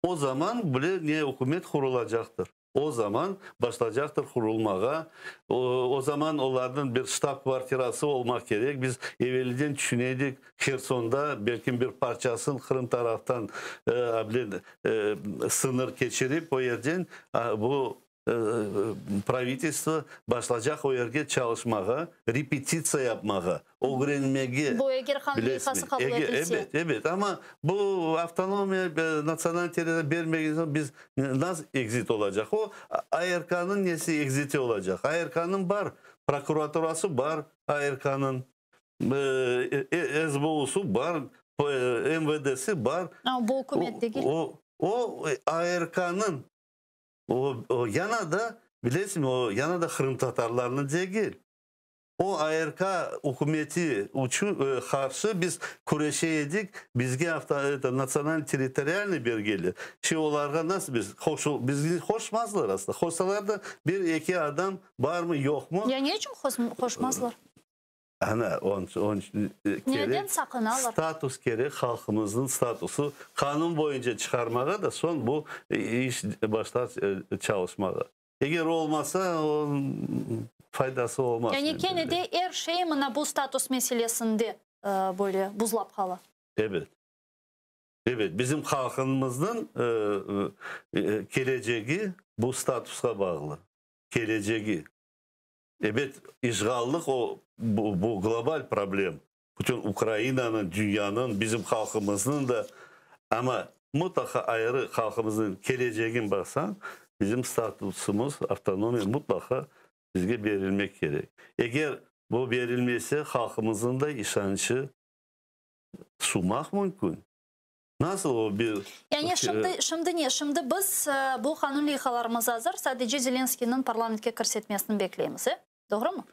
Speaker 2: o zaman bile ne ükümet qurulacaqtır. O zaman başlaycaqtır qurulmağa. O, o zaman olarnıñ bir ştab kvartirası olmaq kerek. Biz evelden tüşüne edik, Hersonda belki bir parçasın Qırım taraftan sıñır keçirip, o yerden bu pravitelstvo başlaycaq o yerge çalışmağa, repetitsiya yapmağa, ögrenmege.
Speaker 1: Bu eger qanun leyhası qabul etilse.
Speaker 2: Ebet, ebet. Amma bu avtonomiya nasional territoriya bermegen soñ biz nasıl exit olacaq? O ARKnıñ nesi exiti olacaq? ARKnıñ bar, prokuraturası bar ARKnıñ, SBUsu bar, MVDsi bar.
Speaker 1: Amma bu ükümet degil.
Speaker 2: O, o ARKnıñ, o, o yana da, bilesiñmi, o yana da qırımtatarlarnıñ degil. O ARK ükümeti içün qarşı biz küreşe edik, bizge nasional territorialnıy bergeli. Şimdi olarğa nasıl biz qoşul, bizni qoşmazlar aslında. Qoşsalar da bir eki adam barmı yoqmı?
Speaker 1: Ya ne içün qoşmazlar?
Speaker 2: Ana, on, on,
Speaker 1: Neden saqınalar?
Speaker 2: Status kerek, halqımıznıñ statusı qanun boyunca çıqarmağa da soñ bu iş başlar çalışmağa. Eger olmasa, o faydası olmaz.
Speaker 1: Yani kene de er şey mına bu status meselesinde böyle buzlap qala.
Speaker 2: Evet. Evet, bizim halqımıznıñ kelecegi bu statusqa bağlı. Kelecegi. Ebet, işğallik o, bu, bu global problem. Bütün Ukrainanıñ, dünyanıñ, bizim halqımıznıñ da, amma mutlaqa ayrı halqımıznıñ kelecegin baqsañ, bizim statusımız, avtonomiya mutlaqa bizge berilmek kerek. Eger bu berilmese, halqımıznıñ da işançı sumaq mümkün. Nasıl o bir...
Speaker 1: Yani şimdi, şimdi ne? Şimdi biz bu qanun leyhalarımız azır, sadece Zelenskiyniñ parlamentke kirsetmesini bekleymiz, e? Doğru mı?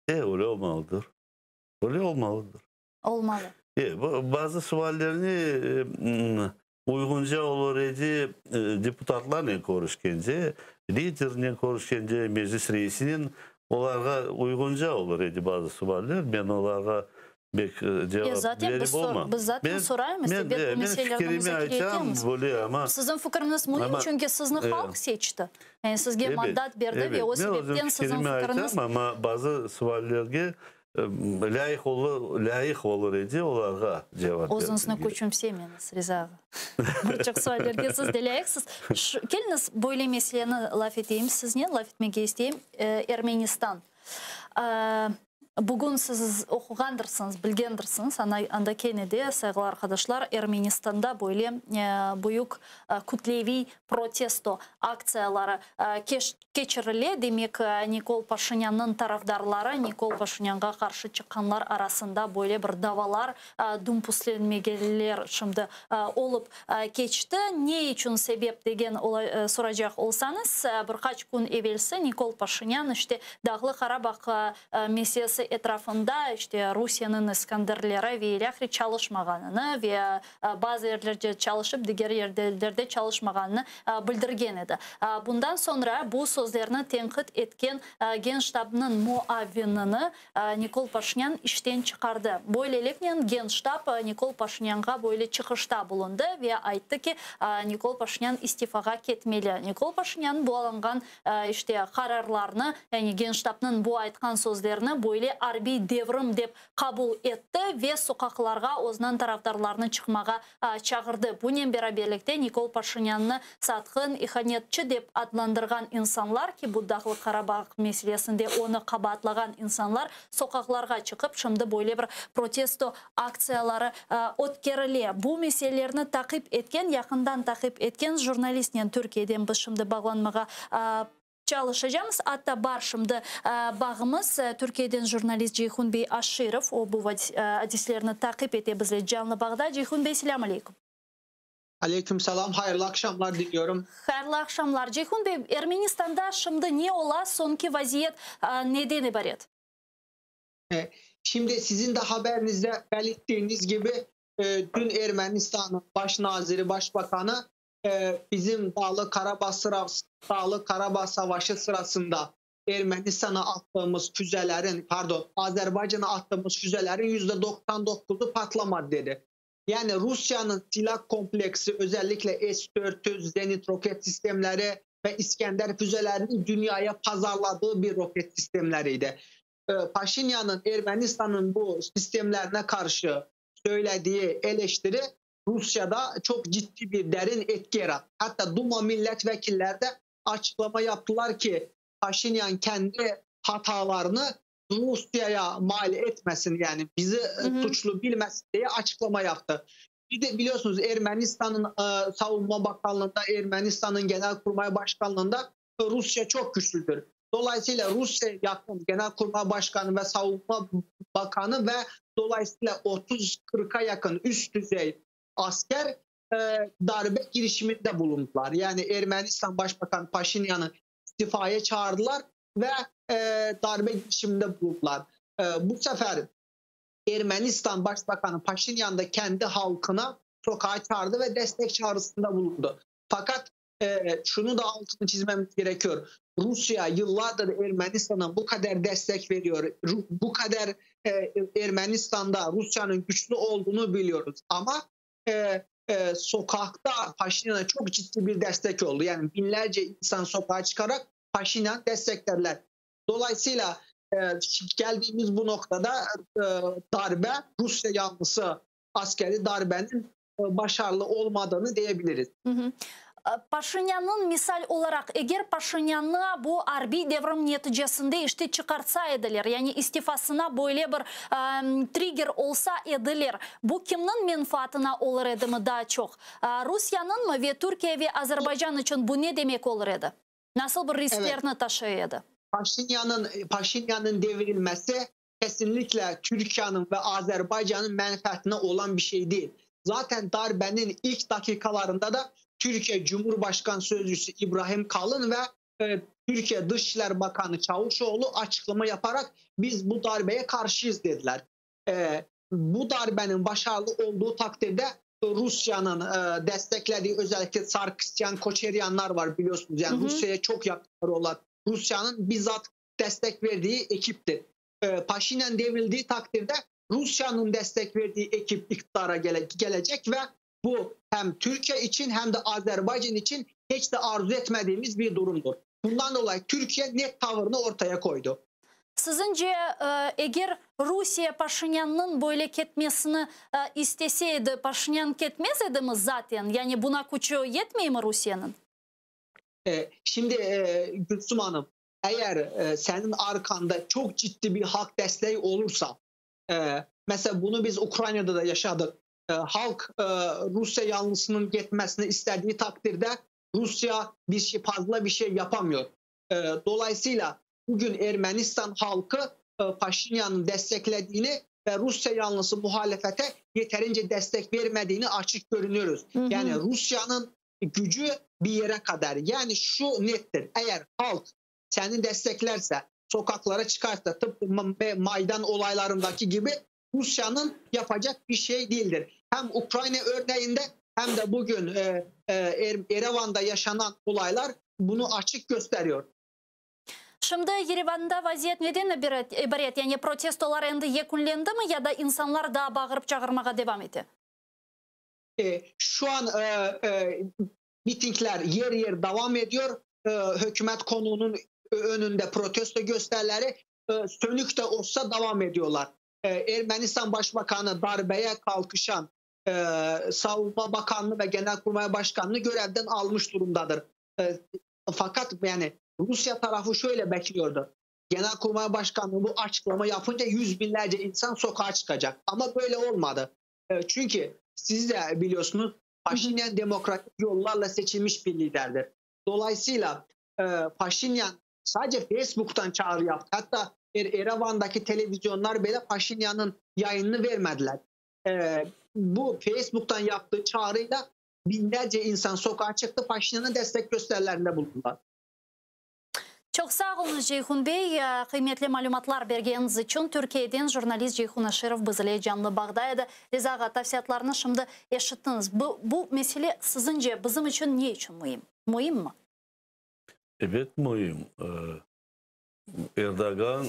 Speaker 2: E, öyle olmalıdır. Öyle olmalıdır.
Speaker 1: Olmalı.
Speaker 2: E, bazı suallerni uyğunca olur edi deputatlarnen körüşkende, lidernen körüşkende, Meclis reisinen olarğa uyğunca olur edi bazı sualler. Men olarğa bek cevap
Speaker 1: zaten
Speaker 2: berip
Speaker 1: biz
Speaker 2: olmam.
Speaker 1: Biz zaten soraymız,
Speaker 2: Men,
Speaker 1: ebet, bu
Speaker 2: men
Speaker 1: meselelerni
Speaker 2: fikrimi
Speaker 1: muzakere
Speaker 2: aytam
Speaker 1: etemiz.
Speaker 2: böyle, amma
Speaker 1: Siziñ fikriñiz müim,
Speaker 2: amma,
Speaker 1: çünki sizni halq seçti. Yani sizge mandat berdi ve o
Speaker 2: men özüm
Speaker 1: sebepten siziñ
Speaker 2: fikrimi
Speaker 1: fikriñiz
Speaker 2: aytam, amma bazı suallerge lâyıq olur, lâyıq olur edi olarğa cevap
Speaker 1: Özüñizni
Speaker 2: bermege.
Speaker 1: küçümsemeñiz, Riza ağa. Bir çoq suallerge siz de lâyıqsız. Keliñiz, böyle meseleni laf eteyim siznen, laf etmege isteyim. Ermenistan. Bugün siz oquğandırsıñız, bilgendirsiñiz, ana, anda kene de, sayğılı arqadaşlar, Ermenistanda böyle büyük kütleviy protesto aktsiyaları keçirile. Demek, Nikol Paşinânnıñ tarafdarları, Nikol Paşinânğa qarşı çıqqanlar arasında böyle bir davalar, dumpuslenmegeler şimdi olıp keçti. Ne içün sebep degen soracaq olsañız, bir qaç kün evelsi Nikol Paşinân işte Dağlı Qarabağ meselesi etrafında işte Rusiyeniñ İskanderleri ve ilâhre çalışmağanını ve bazı yerlerde çalışıp, diger yerlerde çalışmağanını bildirgen edi. Bundan soñra bu sözlerni tenqit etken Genştabnıñ muavinini Nikol Paşinân işten çıqardı. Böyleliknen Genştab Nikol Paşinânğa böyle çıqışta bulundı ve ayttı ki, Nikol Paşinân istifağa ketmeli. Nikol Paşinân bu alınğan işte qararlarnı, yani Genştabnıñ bu aytqan sözlerini böyle arbiy devrim dep qabul etti ve soqaqlarğa özüniñ tarafdarlarını çıqmağa çağırdı. Bunen beraberlikte Nikol Paşinânnı satqın, ihanetçi dep adlandırğan insanlar ki, bu Dağlıq Qarabağ meselesinde onı qabaatlağan insanlar soqaqlarğa çıqıp, şimdi böyle bir protesto aktsiyaları ötkerile. Bu meselelerni taqip etken, yaqından taqip etken jurnalistnen Türkiyeden biz şimdi bağlanmağa çalışacamız. Atta bar şimdi bağımız, Türkiyeden jurnalist Ceyhun bey Aşirov, o bu adiselerni taqip ete, bizle canlı bağda. Ceyhun bey, selâm aleyküm.
Speaker 3: Aleyküm selam, hayırlı aqşamlar diliyorum.
Speaker 1: Hayırlı aqşamlar. Ceyhun bey, Ermenistanda şimdi ne ola, soñki vaziyet neden ibaret?
Speaker 3: Şimdi sizin de haberinizde belirttiğiniz gibi dün Ermenistan'ın baş naziri, başbakanı bizim Dağlı Karabağ, Dağlı Karabağ Savaşı sırasında Ermenistan'a attığımız füzelerin, pardon, Azerbaycan'a attığımız füzelerin %99'u patlamadı dedi. Yani Rusya'nın silah kompleksi özellikle S-400, Zenit roket sistemleri ve İskender füzelerinin dünyaya pazarladığı bir roket sistemleriydi. Paşinyan'ın Ermenistan'ın bu sistemlerine karşı söylediği eleştiri Rusya'da çok ciddi bir derin etki yarattı. Hatta Duma milletvekilleri de açıklama yaptılar ki Paşinyan kendi hatalarını Rusya'ya mal etmesin, yani bizi suçlu bilmesin diye açıklama yaptı. Bir de biliyorsunuz Ermenistan'ın Savunma Bakanlığı'nda, Ermenistan'ın Genelkurmay Başkanlığı'nda Rusya çok güçlüdür. Dolayısıyla Rusya yakın Genelkurmay Başkanı ve Savunma Bakanı ve dolayısıyla 30-40'a yakın üst düzey asker darbe girişiminde bulundular. Yani Ermenistan Başbakanı Paşinyan'ı istifaya çağırdılar ve darbe girişiminde bulundular. Bu sefer Ermenistan Başbakanı Paşinyan da kendi halkına sokağa çağırdı ve destek çağrısında bulundu. Fakat şunu da altını çizmemiz gerekiyor. Rusya yıllardır Ermenistan'a bu kadar destek veriyor. Bu kadar Ermenistan'da Rusya'nın güçlü olduğunu biliyoruz. Ama sokakta Paşinyan'a çok ciddi bir destek oldu. Yani binlerce insan sokağa çıkarak Paşinyan desteklediler. Dolayısıyla geldiğimiz bu noktada darbe, Rusya yanlısı askeri darbenin başarılı olmadığını diyebiliriz.
Speaker 1: Paşinyan'ın misal olarak eger Paşinyan'ı bu arbiy devrim neticesinde işte çıkartsa ediler, yani istifasına böyle bir trigger olsa ediler, bu kimnin menfaatına olur edi mi daha çok? Rusya'nın mı ve Türkiye ve Azerbaycan için bu ne demek olur edi? Nasıl bir risklerini taşıyor edi?
Speaker 3: Paşinyan'ın devrilmesi kesinlikle Türkiye'nin ve Azerbaycan'ın menfaatine olan bir şey değil. Zaten darbenin ilk dakikalarında da Türkiye Cumhurbaşkanı Sözcüsü İbrahim Kalın ve Türkiye Dışişleri Bakanı Çavuşoğlu açıklama yaparak biz bu darbeye karşıyız dediler. Bu darbenin başarılı olduğu takdirde Rusya'nın desteklediği özellikle Sarkisyan, Koçeryanlar var biliyorsunuz. Yani Rusya'ya çok yakınları olan Rusya'nın bizzat destek verdiği ekiptir. Paşinyan devrildiği takdirde Rusya'nın destek verdiği ekip iktidara gelecek ve bu hem Türkiye için hem de Azerbaycan için hiç de arzu etmediğimiz bir durumdur. Bundan dolayı Türkiye net tavrını ortaya koydu.
Speaker 1: Sizince eger Rusiye Paşinyan'ın böyle ketmesini isteseydi Paşinyan ketmez edi mi zaten? Yani buna gücü yetmiyor mu Rusya'nın?
Speaker 3: Şimdi Gülsüm Hanım, eğer senin arkanda çok ciddi bir halk desteği olursa, mesela bunu biz Ukrayna'da da yaşadık. Halk Rusya yanlısının gitmesini istediği takdirde Rusya bir şey, fazla bir şey yapamıyor. Dolayısıyla bugün Ermenistan halkı Paşinyan'ın desteklediğini ve Rusya yanlısı muhalefete yeterince destek vermediğini açık görünüyoruz. Yani Rusya'nın gücü bir yere kadar. Yani şu nettir. Eğer halk seni desteklerse, sokaklara çıkarsa tıpkı Maydan olaylarındaki gibi Rusya'nın yapacak bir şey değildir. Hem Ukrayna örneğinde hem de bugün Erevan'da yaşanan olaylar bunu açık gösteriyor.
Speaker 1: Şimdi Yerevan'da vaziyet neden ibaret? Yani protestolar endi yekünlendi mi ya da insanlar daha bağırıp çağırmağa devam etti?
Speaker 3: Şu an mitingler yer yer devam ediyor. Hükümet konuğunun önünde protesto gösterileri. Sönük de olsa devam ediyorlar. Ermenistan Başbakanı darbeye kalkışan Savunma Bakanlığı ve Genelkurmay Başkanlığı görevden almış durumdadır. Fakat yani Rusya tarafı şöyle bekliyordu. Genelkurmay Başkanlığı bu açıklama yapınca yüz binlerce insan sokağa çıkacak. Ama böyle olmadı. Çünkü siz de biliyorsunuz Paşinyan demokratik yollarla seçilmiş bir liderdir. Dolayısıyla Paşinyan sadece Facebook'tan çağrı yaptı. Hatta Erevan'daki televizyonlar bile Paşinyan'ın yayınını vermediler. Bu Facebook'tan yaptığı çağrıyla binlerce insan sokağa çıktı. Paşinyan'a destek gösterilerinde bulundular.
Speaker 1: Çoq sağ oluñız, Ceyhun bey, qıymetli malümatlar bergeniñiz içün. Türkiyeden jurnalist Ceyhun Aşirov bizle canlı bağda edi. Riza ağa, tavsiyatlarnı şimdi eşittiñiz. Bu mesele siziñce bizim içün ne içün müim? Müimmi?
Speaker 2: Ebet, müim. Erdoğan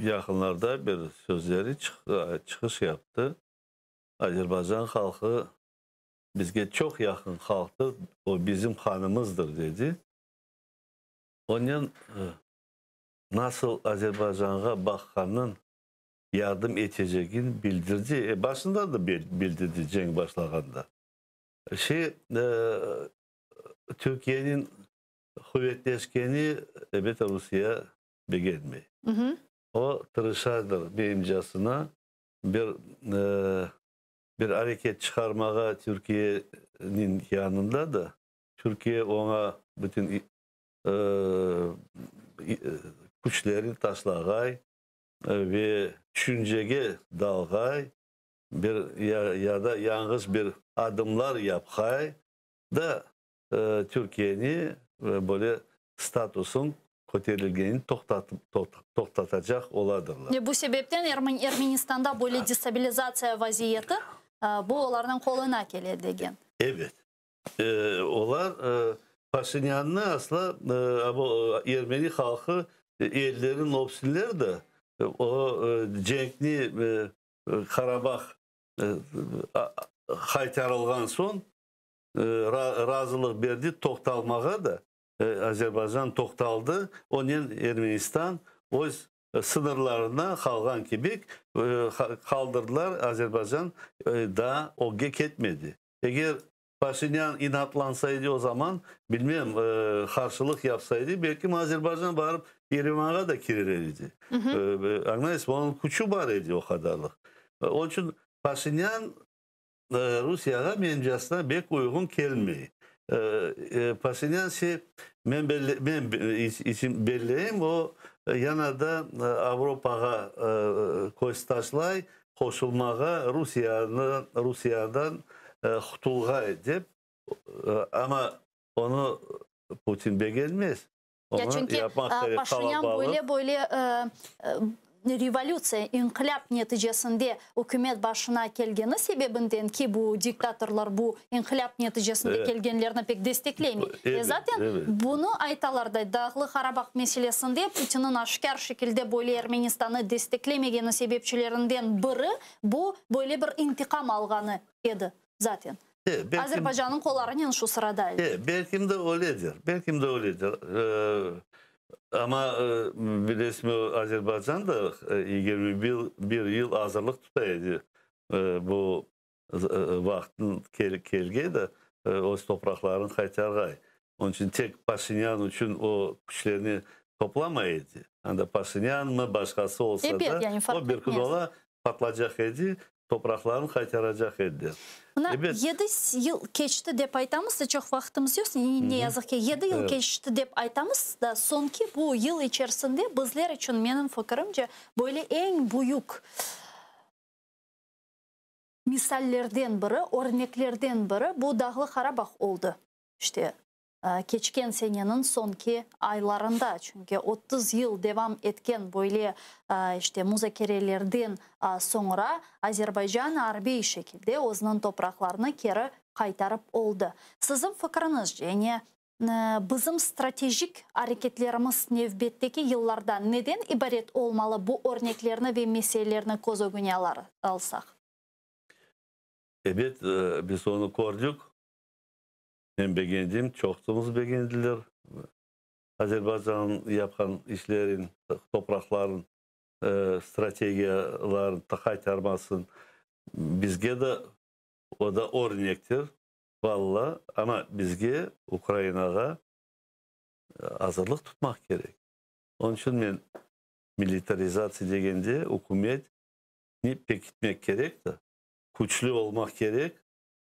Speaker 2: yaqınlarda bir sözleri çıqış yaptı. Azerbaycan halqı bizge çoq yaqın halqtır, o bizim qanımızdır, dedi. Onen nasıl Azerbaycanğa baqqanın, yardım etecegini bildirdi. Başında da bildirdi, cenk başlağanda. Şey, Türkiyeniñ quvetleşkeni, elbette, Rusiye begenmey. O tırışadır menimcasına bir areket çıqarmağa Türkiyeniñ yanında da. Türkiye oña bütün küçlerini taşlağay ve tüşüncege dalğay bir ya da yañğız bir adımlar yapqay da Türkiyeni böyle statusın köterilgenini toqtatacaq oladırlar.
Speaker 1: Bu sebepten Ermenistanda böyle destabilizatsiya vaziyeti, bu olarnıñ qoluna kele degen.
Speaker 2: Evet. Olar Paşinânnı asla, ermeni halqı ellerin öpsünler de, o cenkni Qarabağ qaytarılğan soñ razılıq berdi toqtalmağa da, Azerbaycan toqtaldı, onen Ermenistan öz sıñırlarına qalğan kibi qaldırdılar, Azerbaycan daa ögge ketmedi. Eger Paşinyan inatlansaydı o zaman, bilmem, qarşılıq yapsaydı, belkim Azerbaycan barıp Yerevanğa da kirer edi. Añlaysız, onıñ küçü bar edi o qadarlıq. Onıñ içün Paşinyan Rusiyağa menimcasına bek uyğun kelmey. Paşinyan şey, men men içün belleyim, o yana da Avropağa köz taşlay, qoşulmağa, Rusiyanı Rusiyadan qutulğay dep, amma onı Putin begenmez.
Speaker 1: Ya çünki Paşinyan böyle böyle revolütsiya, inqilâp neticesinde ükümet başına kelgeni sebebinden ki, bu diktatorlar bu inqilâp neticesinde kelgenlerni pek desteklemey. Ve zaten bunı aytalar da, Dağlı Qarabağ meselesinde Putinniñ aşkâr şekilde böyle Ermenistanı desteklemegeni sebepçilerinden biri bu böyle bir intiqam alğanı edi zaten. Azerbaycannıñ qollarınen şu sırada.
Speaker 2: Belkim de öyledir, belkim de öyledir. Amma bilesizmi, Azerbaycan da 21 yıl azırlıq tuta edi bu vaqıtnıñ kelgeni, öz topraqlarını qaytarğay. Onıñ içün tek Paşinyan içün o küçlerini toplamay edi. Anda Paşinyanmı, başqası olsa da, o bir kün ola patlacaq edi, topraqlarını qaytaracaq ediler.
Speaker 1: Mına 7 yıl keçti dep aytamız da, çoq vaqtımız yoq, ne yazıq ki, 7 yıl keçti dep aytamız da, soñki bu yıl içerisinde bizler içün, menim fikirimce, böyle eñ büyük misallerden biri, örneklerden biri bu Dağlı Qarabağ oldı. İşte, keçken seneniñ soñki aylarında, çünki 30 yıl devam etken böyle işte muzakerelerden soñra Azerbaycan arbiy şekilde özüniñ topraqlarını keri qaytarıp oldı. Siziñ fikriñizce, yani bizim stratejik areketlerimiz nevbetteki yıllarda neden ibaret olmalı, bu örneklerni ve meselelerni köz ögüne alsaq?
Speaker 2: Ebet, biz onı kördik. Men begendim, çoqtumız begendiler. Azerbaycan yapqan işlerin, topraqların, strategiyaların qaytarmasın bizge de o da örnektir. Valla, amma bizge, Ukrainağa azırlıq tutmaq kerek. Onıñ içün men militarizatsiya degende ükümet ni pekitmek kerek de, küçlü olmaq kerek,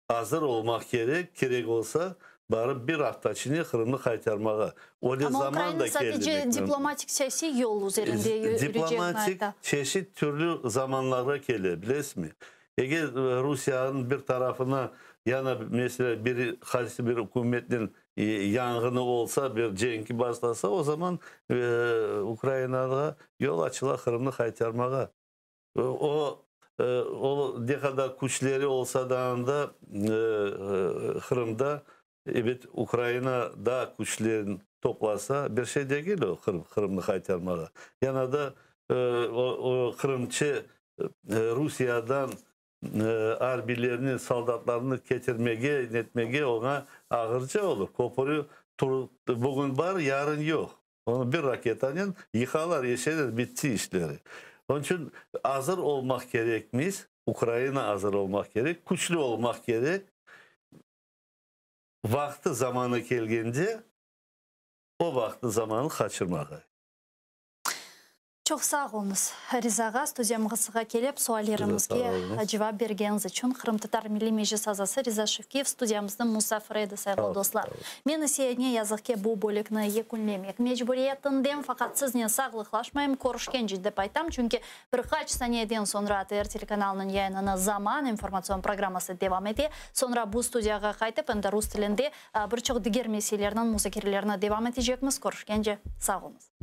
Speaker 2: azır olmaq kerek, kerek olsa, barıp bir afta içinde Qırımnı qaytarmağa. Öyle
Speaker 1: Amma
Speaker 2: zaman
Speaker 1: Ukraina
Speaker 2: da keldi
Speaker 1: sadece
Speaker 2: demek mümkün.
Speaker 1: diplomatik siyasiy yol üzerinde yürüyecegini
Speaker 2: Diplomatik
Speaker 1: ayta.
Speaker 2: çeşit türlü zamanlarğa kele, bilesizmi? Eger Rusiyeniñ bir tarafına yana, meselâ, bir qaysı bir ükümetnen yanğını olsa, bir cenki başlasa, o zaman Ukrainağa yol açıla Qırımnı qaytarmağa. O, o ne qadar küçleri olsa da anda, Qırımda, ebet, Ukraina daa küçlerini toplasa, bir şey degil o Qırım, Qırımnı qaytarmağa. Yana da o, Qırımçı Rusiyadan arbiylerni, soldatlarnı ketirmege, netmege oña ağırca olur. Köpürü bugün bar, yarın yoq. Onı bir raketanen yıqalar, eşeler, bitti işleri. Onıñ içün azır olmaq kerekmiz, Ukraina azır olmaq kerek, küçlü olmaq kerek. Vaqtı zamanı kelgende, o vaqtı zamanı qaçırmağa.
Speaker 1: Çoq sağ oluñız, Riza ağa, studiyamızğa kelip suallerimizge cevap bergeniñiz içün. Qırımtatar Milliy Meclis azası Riza Şevkiyev studiyamıznıñ musafiri edi, sayğılı dostlar. Men ise, ne yazıq ki, bu bölükni yekünlemek mecburiyetindem, faqat siznen sağlıqlaşmayım, körüşkence dep aytam, çünki bir qaç saniyeden soñra ATR telekanalınıñ yayınını Zaman informatsion programması devam ete. Soñra bu studiyağa qaytıp, endi rus tilinde bir çoq diger meselelerniñ muzakerelerini devam etecekmiz. Körüşkence, sağ oluñız.